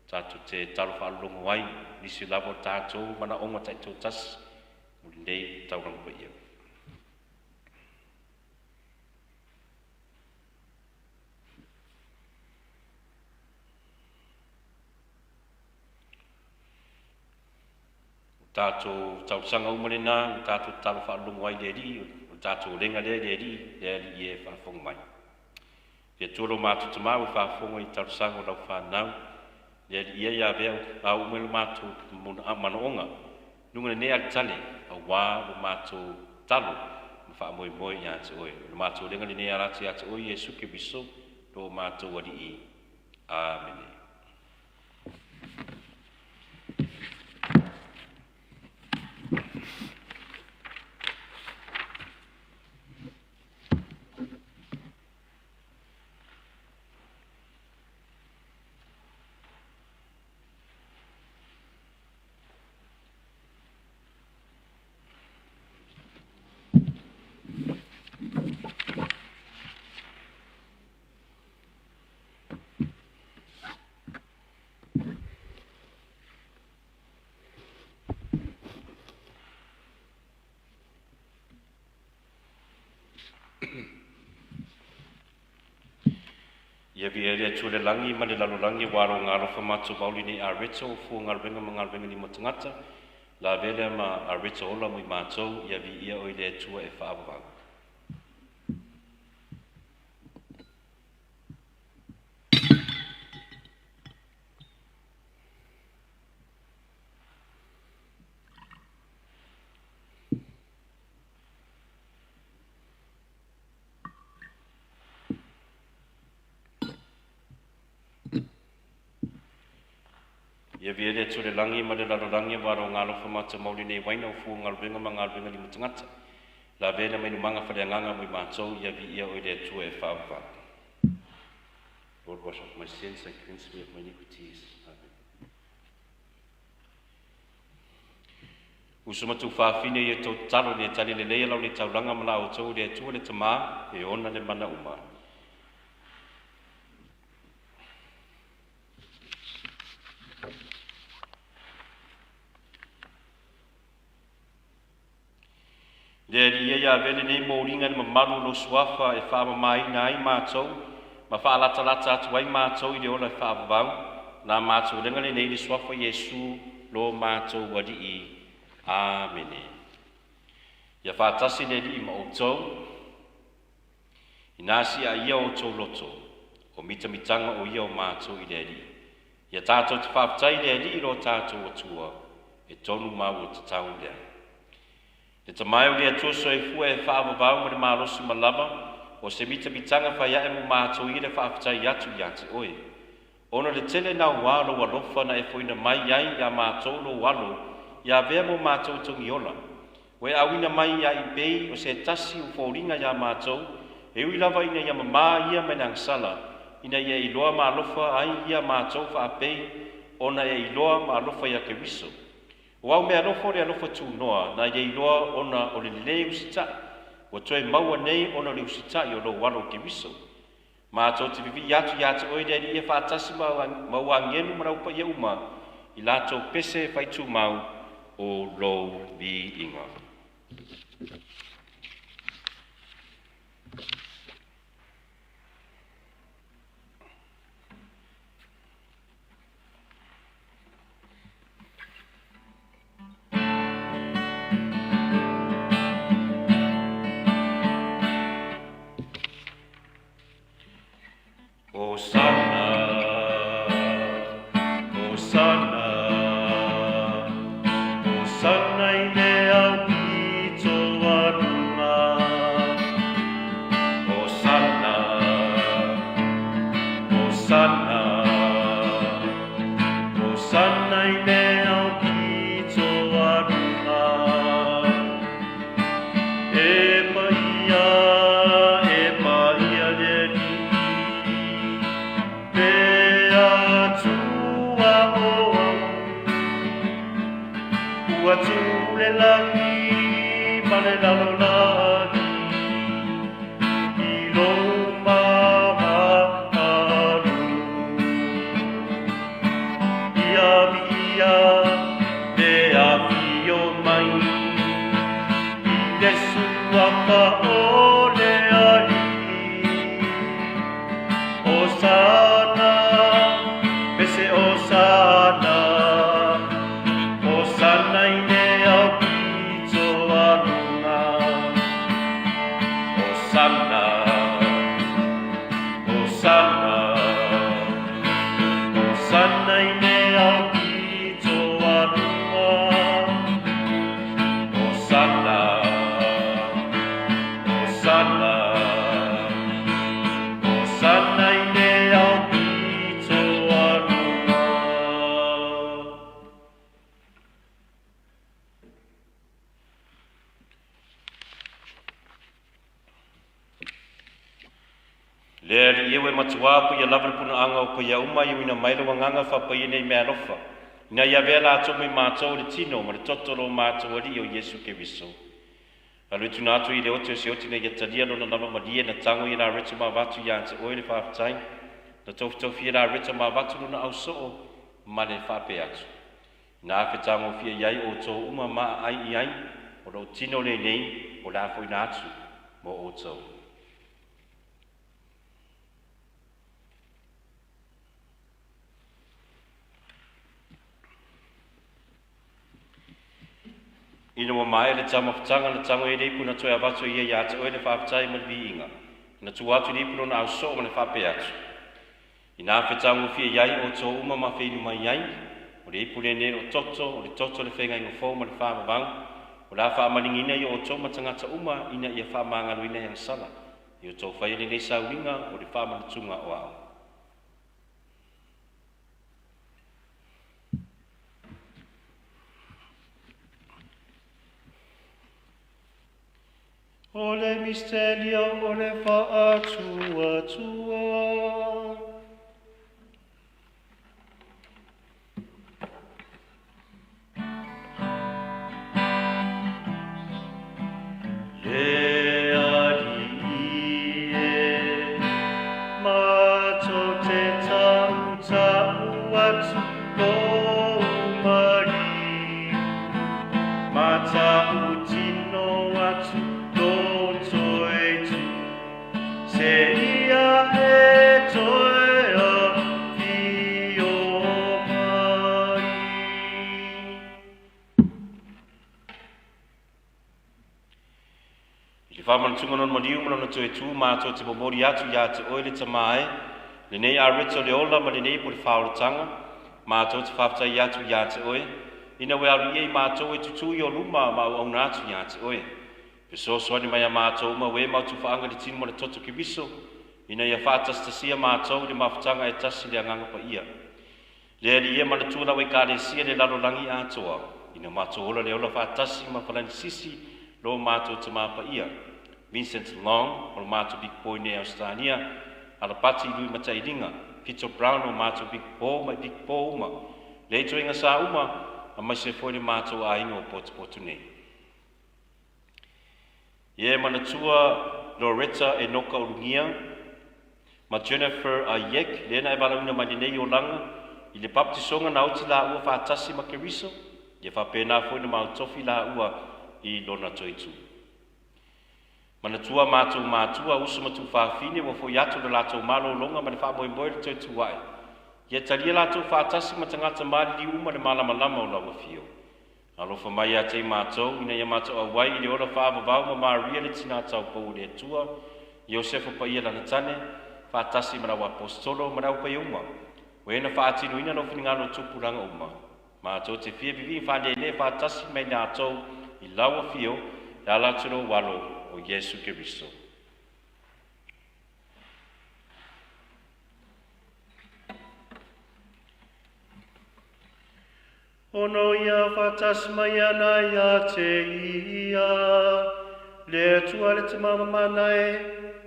tatou te talo faalologo ai nisi lava o tatou manaoga taitoatasi mo lenei taulaga paia. O tatou tausaga uma lena, o tatou talo faalologo ai le Alii, o le tatou lega lea i le Alii, le Alii e faafofoga mai. Le Atua lo matou Tamā ua faafofoga i talosaga o lau fanau, le Alii ia ia avea au uma i lo matou manaoga, luga lenei alitale, auā lo matou talo ma faamoemoe ia te oe. O le matou lega lenei ala atu ia te oe Iesu Keriso, lo matou Alii. Amene. Ia viia le Atua i le lagi ma le lalolagi aua lona alofa matou mauli nei Areto o fua galuega ma galuega lima tagata la avea lea ma Areto ola mo i matou ia viia oe le Atua e faavavau. Ia viia le Atua i le lagi ma le lalolagi aua lona alofa matou mauli nei uaina o fua galuega ma galuega lima tagata. La avea lea ma inumaga faleagaga mo i matou ia viia oe le Atua e faavavau. Lord, wash off my sins and cleanse me of my iniquities. Amen. Uso ma tuafafine ia tou tatalo ina ia tali lelei lau nei taulaga ma la outou i le Atua le Tamā e ona le mana uma. Le Alii ia ia avea lenei moliga i le mamalu o lou suafa e faamamaina ai matou ma faalatalata atu ai matou i le ola e faavavau, la matou lega lenei i le suafa Iesu lo matou Alii. Amene. Ia faatasi le Alii ma outou. Ina si'a ia outou loto, o mitamitaga o ia o matou i le Alii. Ia tatou te faafetai i le Alii lo tatou Atua, e tonu ma ua tatau lea. Le Tama e o le Atua soifua e faavavau ma le malosi ma lava, o se mitamitaga fai a'e mo matou ia le faafetai atu iā te oe. Ona le tele nauā lou alofa na e foina mai ai iā matou lou alo ia avea mo matou togiola. Ua e auina mai iā i pei o se tasi o foliga iā matou, e ui lava ina ia mamā ia mai le agasala, ina ia e iloa ma alofa ai ia matou faapei ona e iloa ma alofa ia Keriso. O au meaalofa o le alofa tunoa, na e iloa ona o le lelei usita'i, ua toe maua nei ona o le usita'i o lou Alo o Keriso. Matou te vivii atu ia te oe le Alii e faatasi ma ou agelu ma lau paia uma i latou pese faitumau o lou viiga. Hosana, Hosana, Hosana i le aupito a luga. Hosana, Hosana, Hosana i le aupito a luga. E paia, e paia le Alii, le Atua o au. Ua tū le lagi ma le lalolagi i lou mamalu. Ia viia le afio mai i le suafa o le Alii. Hosana, pese Hosana, Hosana i le aupito a luga. Hosana, Hosana, Hosana i le aupito a luga. Hosana, Hosana, Hosana i le aupito a luga. Le Alii e ua e matuā paia lava le punaaga o paia uma i uina mai lou agaga faapaia nei meaalofa, ina ia avea latou mai matou le tino ma le toto o lo matou Alii o Iesu Keriso. Alu e tuna atu i le ote o se oti ina ia talia lona lava malie na tago i e Lareto ma avatu ia te oe le faafetai, na tofitofi e Lareto ma avatu lona ausoo ma le faapea atu. Ina afe tagofia i ai outou uma ma aai i ai, o lou tino lenei o le a foina atu mo outou. Ina ua maea le taumafataga na tago ai le ipu na toe avatu e ia ia te oe le faafetai ma le viiga, na tuu atu le ipu lona ausoo ma le faapea atu. Ina afe taugofie i ai outou uma ma feinu mai ai, o le ipu lenei o toto, o le toto o le feagaiga fou ma le faavavau, o le a faamaligiina i outou ma tagata uma ina ia faamagaloina i agasala, i outou faia lenei sauiga o le faamanatuga o au. O le misterio o le faatuatua. Le Alii e, matou te tautau atu lou maliu, ma tautino atu lou toetu, seia e toe afio mai. I le faamanatuga lona maliu ma lona toe tu matou te momoli atu ia te oe le Tama e, lenei areta o le ola ma lenei po le faaolataga, matou te faafetai atu ia te oe, ina ua e alu ia i matou e tutū i o luma ma auauna atu ia te oe. Fesoasoani mai a matou uma ue mau tufaaga le tino ma le toto Keriso, ina ia faatasitasia matou i le mafutaga e tasi le Agaga Paia. Le Alii e manatua lau Ekalesia le lalolagi atoa, ina matou ola le ola faatasi ma Falanisisi lo matou Tama Paia, Vincent Long, o le matou Big Boy nei Ausetalia, Alapati i Lui Matailiga, Fito Brown o matou Big Paul ma Big Paul uma, le ituaiga sa uma, aemaise foi le matou aiga o potopoto nei. Ia e manatua Loretta Enoka Ulugia ma Jennifer Ayek, lea na e valaauina mai lenei olaga i le baptisoga na oti laua faatasi ma Keriso, ia faapena foi na maotofi laua i lona toe tu. Manatua matou matua, uso ma tuafafine ua foi atu le latou malologa ma le faamoemoe le toe tuai. Ia talia latou faatasi ma tagata maliliu uma le malamalama o lau afio. Alofa mai ia te i matou, ina ia matou auai i le ola faavavau ma Maria le tina taupou o le Atua, Iosefa paia lana tane, faatasi ma lau aposetolo ma le aupaia uma, o e na faatinoina lou finagalo i tupulaga uma. Matou te fia vivii faalele faatasi mai latou i lau afio e ala atu lou alo o Iesu Keriso. Ono ia faatasi mai ana ia te ia, le Atua le Tama Mamana e,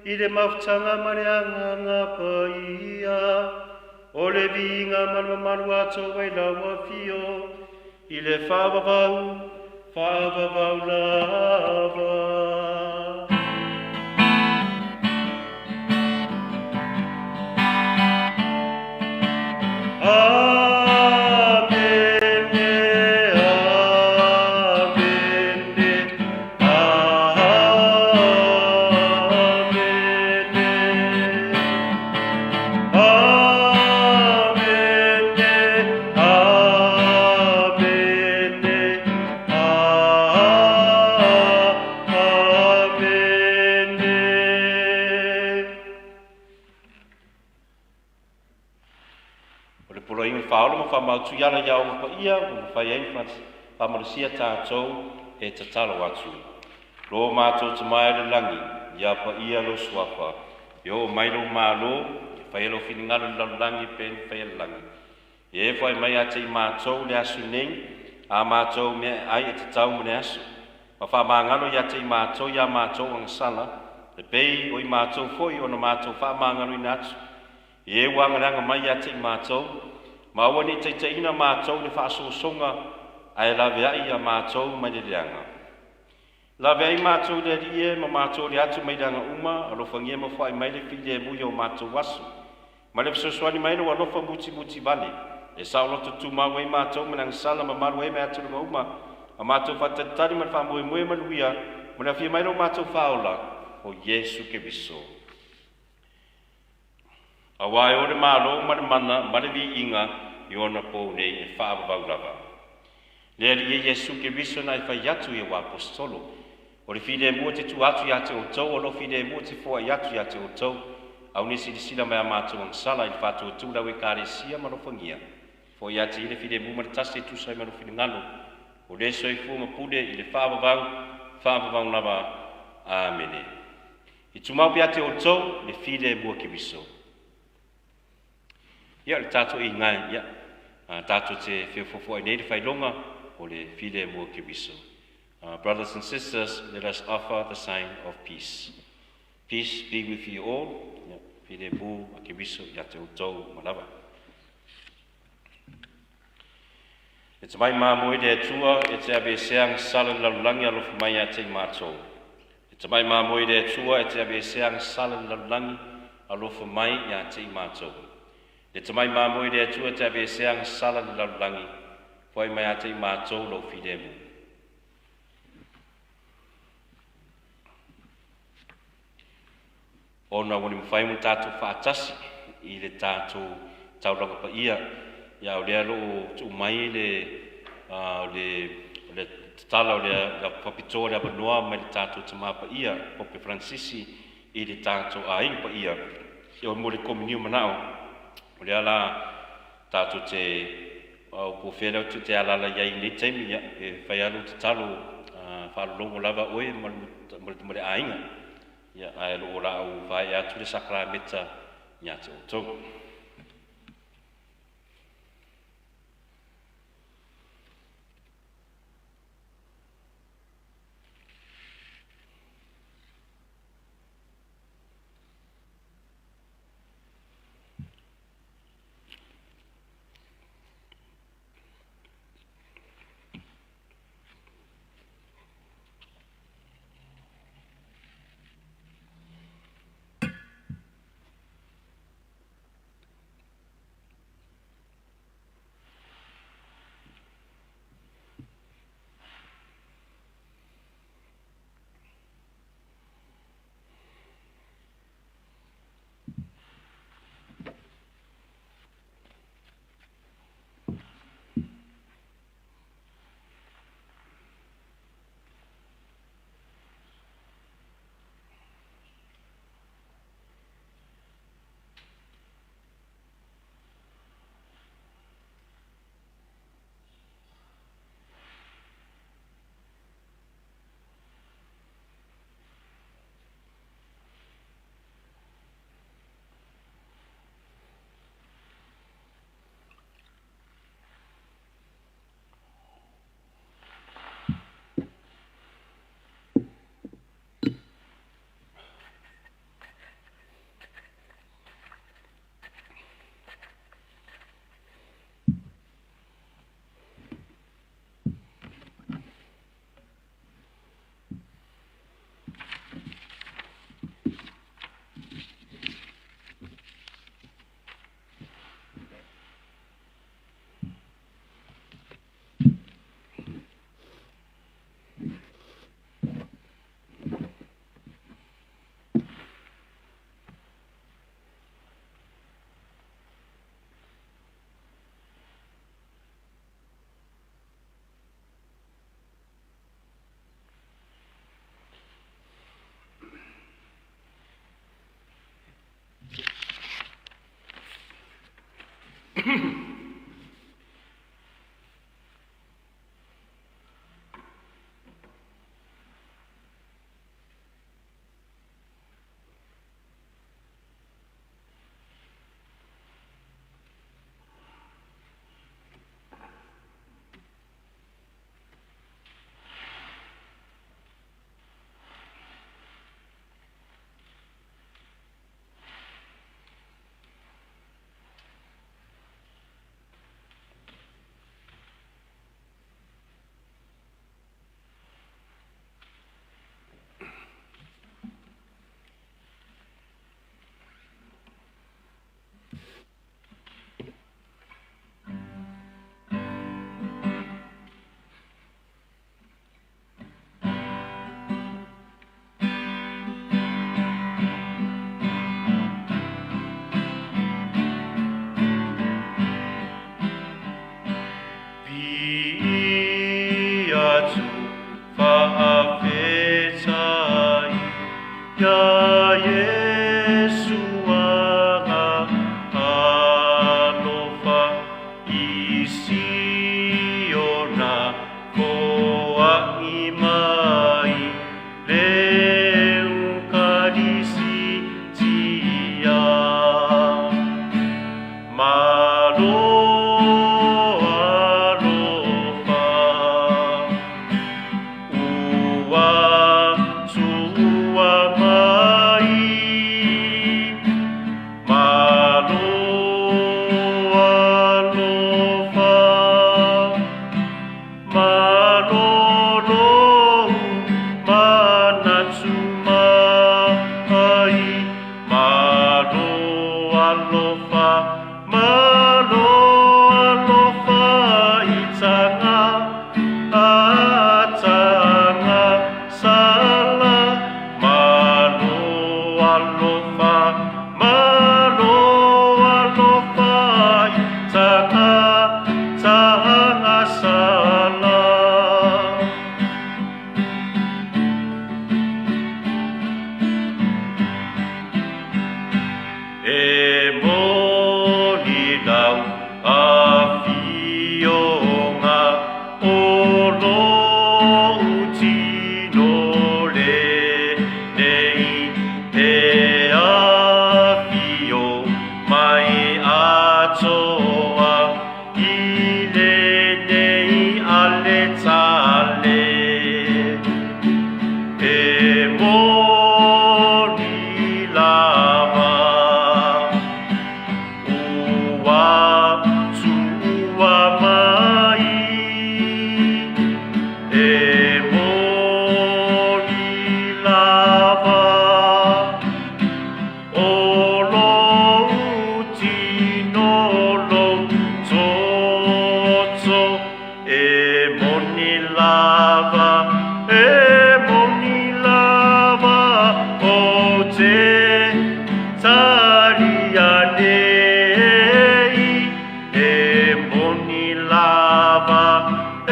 i le mafutaga ma le Agaga Paia, o le viiga ma le mamalu atoa i lau afio, i le faavavau, faavavau lava. Amene, Amene, Amene. Amene, Amene, Amene. O le poloaiga o le faaolo ma faamautu i ala i aoga paia ua mafai ai ona faamalosia tatou e tatalo atu. Lo matou Tama i le lagi, ia paia lou suafa, ia oo mai lou malo, ia faia lou finagalo i le lalolagi e pei ona faia i le lagi. Ia e foai mai ia te i matou le aso nei, a matou mea ai e tatau mo le aso. Ma faamagalo ia te i matou ia matou agasala, e pei o i matou foi ona matou faamagaloina atu. E ua agaleaga mai ia te i matou, ma aua ne i taitaiina matou i le faasosoga, ae laveai ia matou mai le leaga. Laveai matou i le Alii e, ma matou le atu mai leaga uma, alofagia ma foai mai le filemu i o matou aso. Ma le fesoasoani mai lou alofa mutimuti vale, e saoloto tumau ai matou ma le agasala mamalu ai mai atuluga uma, ma matou faatalitali ma le faamoemoe manuia, ma le afio mai lo matou faaola, o Iesu Keriso. Auā e o le malo ma le mana ma le viiga i ona pou nei e faavavau lava. Le Alii e Iesu Keriso na e fai atu i e aposetolo. O le filemu ou te tuu atu ia te outou, o lou filemu ou te foai atu ia te outou. Aua ne i silasila mai ia matou agasala i le faatuatua lau ekalesia ma alofagia. Foai ia te ia le filemu ma le tasi e tusa ai ma lou finagalo. O le soifua ma pule i le faavavau, faavavau lava. Amene. I tumau pea te outou le filemu o Keriso. Ia o le tatou iga ia, tatou te feofoofoai nei le faailoga o le filemu o Keriso. Brothers and sisters, let us offer the sign of peace. Peace be with you all. Ia, filemu a Keriso ia te outou uma lava. E te mai mamoe le Atua e te aveesea agasala le lalolagi alofa mai ia te i matou. E te mai mamoe le Atua e te aveesea agasala le lalolagi alofa mai ia te i matou. E te mai mamoe le Atua e te aveesea agasala le lalolagi, foai mai ia te i matou lou filemu. Ona ua le mafai ona tatou faatasi i le tatou taulaga paia, ia o lea o loo tuu mai le tatala o le faapitoa le avanoa mai le tatou Tama Paia Pope Fransisi i le tatou aiga paia ia mo le komunio manao. O lea la tatou te po o fea lea te alaala i ai i lenei taimi, ia e fai lava lou tatalo, faalologo lava oe ma le aiga, ia ae o loo laau vae atu le sakarameta ia te outou. Viia atu faafetai iā Iesu aga alofa i Siona foaʻi mai le Eukalisitia. Malo alofa ua tuua mai. Malo alofa, malo lou manatu mai. Malo alofa, malo alofa i taga ataga sala. Malo alofa, malo alofa i taga taga sala. E moni lau afioga o lou tino lenei e afio mai atoa i lenei aletale. E moni lava ua tuua mai. E moni lava o lou tino lou toto. E moni lava, e moni lava ou te talia nei. E moni lava, e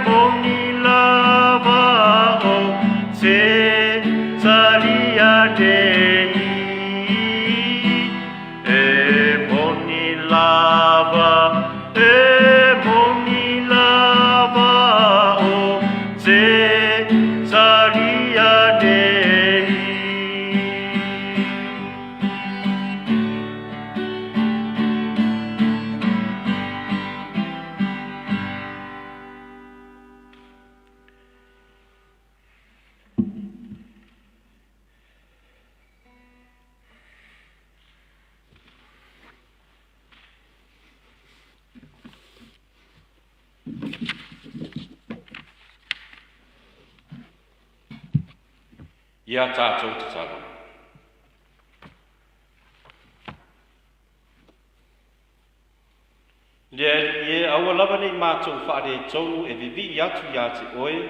moni lava ou te talia nei. E moni lava, e moni lava ou te talia nei. Ia tatou tatalo. Le Alii e, aua lava nei matou faaletonu e vivii atu iā te Oe,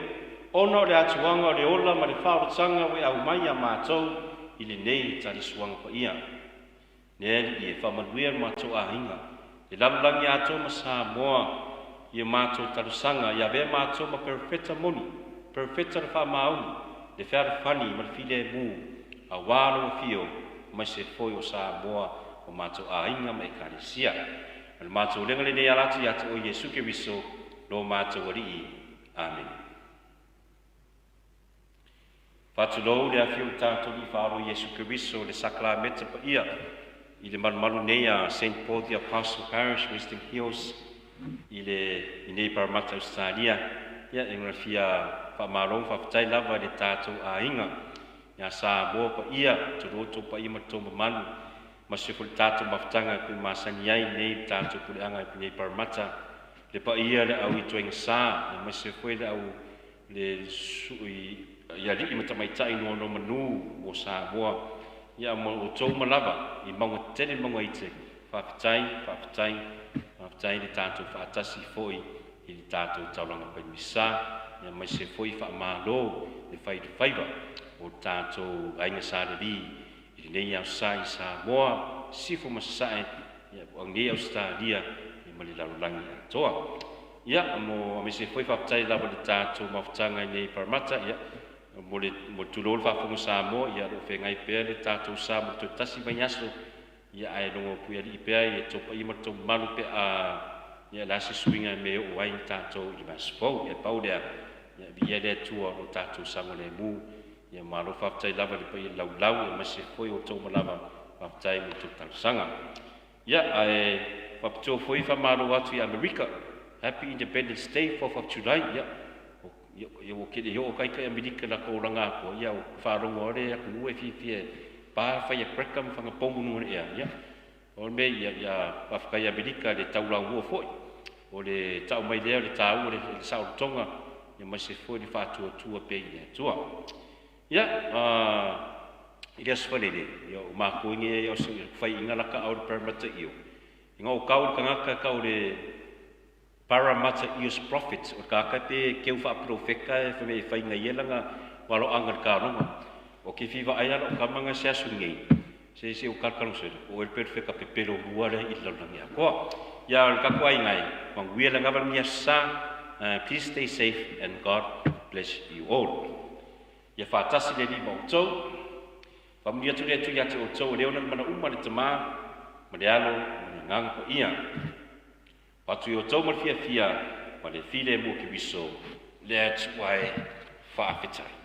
ona o le atuaga o le ola ma le faaolotaga ua e aumai iā matou i lenei talisuaga paia. Le Alii e, faamanuia lo matou aiga, le lalolagi atoa ma Samoa i a matou talosaga, ia avea matou ma perofeta moni, perofeta o le faamaoni, le fealofani ma le filemu, auā Lou Afio, aemaise foi o Samoa, o matou aiga ma Ekalesia. O le matou ulega lenei ala atu ia te oe Iesu Keriso, lo matou Alii. Amene. Faatulou le afio o le tatou Alii Faaola Iesu Keriso le Sakalameta paia i le malumalu nei a St. Paul the Apostle Parish, Western Hills, i le i nei Parramatta, Ausetalia. Ia, e gona fia faamalo ma faafetai lava i le tatou aiga ia Samoa paia, tulou outou paia ma le tou mamalu, ma se foi le tatou mafutaga e pei masani ai nei le tatou puleaga i nei Parramatta, le paia le au ituaiga sa, aemaise foi le au le sui i alii ma tamaitai nonomanu o Samoa, ia ma outou uma lava i mauga tetele ma mauga ite. Faafetai, faafetai, faafetai le tatou faatasi foi i le tatou taulaga paimisa, aemaise foi faamalo le fai le faiva o le tatou aiga Sa Levi i lenei aso i Samoa, Sisifo ma Sasae, ia po o nei Ausetalia ma le lalolagi atoa. Ia, mo aemaise foi faafetai lava i le tatou mafutaga i nei Parramatta, ia, mo le mo le tulou le faafofoga Samoa, ia, o lo o feagai pea le tatou sa mo le toe tasi vaiaso, ia, ae logo puialii pea i e tou paia ma le tou mamalu pe a ia le a se suiga e me oo ai tatou i le vaiaso fou. Ia, pau lea, ia, viia le Atua o lo tatou saogalemu. Ia, malo faafetai lava i le paia laulau, aemaise foi o outou uma lava, faafetai mo le tou talosaga. Ia, ae faapitoa foi faamalo atu i Amerika. Happy Independence Day, 4th of July. Ia, ia ua kele oo kai kai Amerika la ko olaga atoa, ia o faalogo le atunuu e fiafia e pa firecracker ma faga pomu i luga o le ea. Ia, o le mea ia, ia faafetai i Amerika le taulaumua foi o le tau mai lea o le taua le saolotoga, aemaise foi le faatuatua pea i le Atua. Ia, i le aso Faraile, ia o matou nei o se faiaiga la ka au le Parramatta Eel. Ina o kau le tagata tau le Parramatta Eels Prophet, o le tagata pe keu faapolofeta e fai mai e fai nai ia lana valoaga i le taloga. O ke fiva ai ala o kama na se aso nei, se se o kalakalo se, o el perfeka pepelo mua lea i le lalolagi atoa. Ia, o le tatou aiga e, manuia le agava lenei aso sa, please stay safe and God bless you all. Ia faatasi le Alii ma outou. Faamanuia atu le Atua ia te outou, o lea ona le mana uma le Tama, ma le Alo, ma le Agaga Paia. Avatu i outou ma le fiafia, ma le filemu o Keriso, le Atua e faafetai.